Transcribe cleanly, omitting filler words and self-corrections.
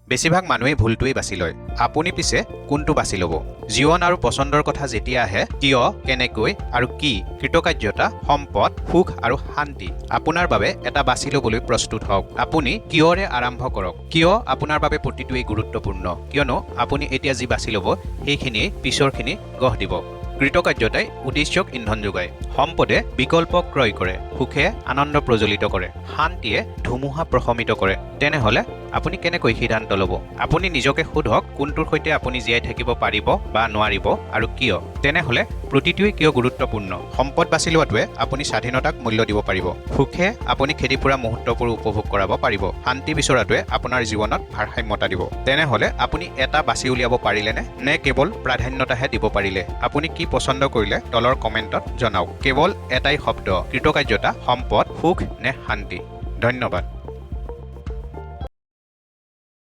বেছিভাগ মানুহেই ভুলটোৱেই বাছি লয়। আপুনি পিছে কোনটো বাছি ল'ব? জীৱন আৰু পচন্দৰ কথা যেতিয়া আহে, কিয়, কেনেকৈ আৰু কি, কৃতকাৰ্যতা, সম্পদ, সুখ আৰু শান্তি, আপোনাৰ বাবে এটা বাছি ল'বলৈ প্ৰস্তুত হওক। আপুনি কিয়ৰে আৰম্ভ কৰক। কিয় আপোনাৰ বাবে প্ৰতিটোৱেই গুৰুত্বপূৰ্ণ? কিয়নো আপুনি এতিয়া যি বাছি ল'ব, সেইখিনিয়েই পিছৰখিনি গঢ় দিব। কৃতকাৰ্যতাই উদ্দেশ্যক ইন্ধন যোগায়, সম্পদে বিকল্প ক্ৰয় কৰে, সুখে আনন্দ প্ৰজ্বলিত কৰে, শান্তিয়ে ধুমুহা প্ৰশমিত কৰে। তেনেহ'লে আপুনি কেনেকৈ সিদ্ধান্ত ল'ব? আপুনি নিজকে সোধক, কোনটোৰ সৈতে আপুনি জীয়াই থাকিব পাৰিব বা নোৱাৰিব আৰু কিয়? তেনেহ'লে প্ৰতিটোৱেই কিয় গুৰুত্বপূৰ্ণ? সম্পদ বাছি লোৱাটোৱে আপুনি স্বাধীনতাক মূল্য দিব পাৰিব। সুখে আপুনি খেদি ফুৰা মুহূৰ্তবোৰ উপভোগ কৰাব পাৰিব। শান্তি বিচৰাটোৱে আপোনাৰ জীৱনত ভাৰসাম্যতা দিব। তেনেহ'লে আপুনি এটা বাছি উলিয়াব পাৰিলেনে, নে কেৱল প্ৰাধান্যতাহে দিব পাৰিলে? আপুনি কি পচন্দ কৰিলে, তলৰ কমেণ্টত জনাওক। কেৱল এটাই শব্দ, কৃতকাৰ্যতা, সম্পদ, সুখ নে শান্তি? ধন্যবাদ।